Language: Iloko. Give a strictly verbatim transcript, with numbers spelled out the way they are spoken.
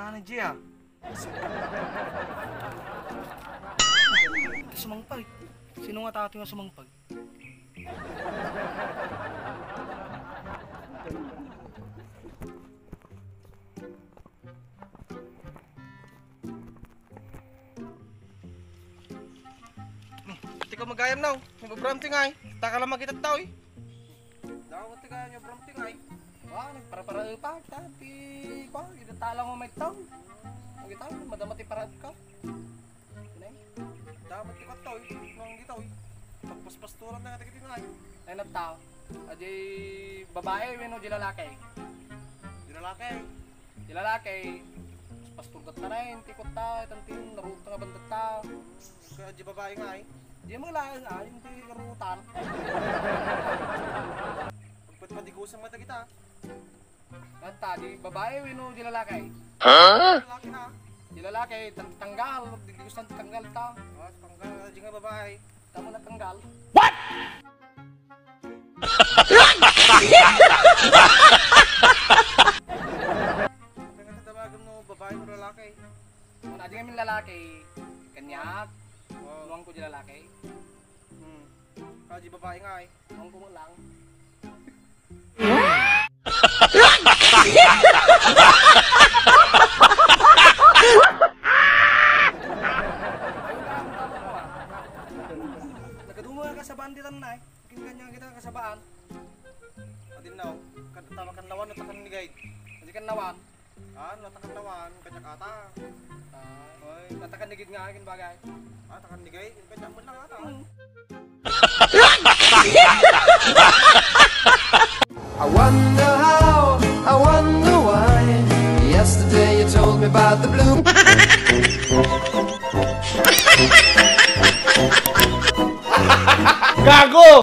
Ano, Gia? Ito sumangpag. Sino nga tao nga sumangpag? Ti ko magayam na, oh. Mababram ti ngay. Taka lang makita tao, eh. Daw, ti kaya niyo, bram ti ngay. Wa, nagparaparaepa, ta, ti, kwa, ida tala mo may tao. Ang gitaw, madama ti parad ka. Nay? Dapat ti kwa tao, eh. Nung gitaw, eh. Pagpaspasturan na nga, ti ngay. Ay, nagtao. Adi babae, wenno di lalaki? Di lalaki. Di lalaki, pastor gat na rin, ti kutta, itan ti narukta nga bandatta. Kaya di babae nga, eh. Di mo lang, ah, yung ti karutan. Pagpatpatigusan mo ita kita. Kanta, di babae, wenno di lalaki? Huh? Lalaki na. Di lalaki, tan-, tanggal, di, di gusto tanggal ta. Oh, tanggal, di nga babae. Tama na tanggal. What? Kaya nga tatawagan mo, babae o lalaki? Kung adi kami lalaki, kaniak, Oo. Nuang ko di lalaki. Hmm. Kaya di babae nga eh. Nuang ko mo lang. Nagkaduma ka sa banditan na eh. Kinkanyan kita kasabaan. Adin na, oh. Kan-, tama kan lawan, no, takan ni guide. Adi kan lawan. Ah, no, takan lawan, kanya kata. Ah, oy. Natakan ni guide nga akin bagay. Ah, takan ni guide, kanya mo lang ata. Hmm. I wonder how, I wonder why. Yesterday you told me about the blue. Gago!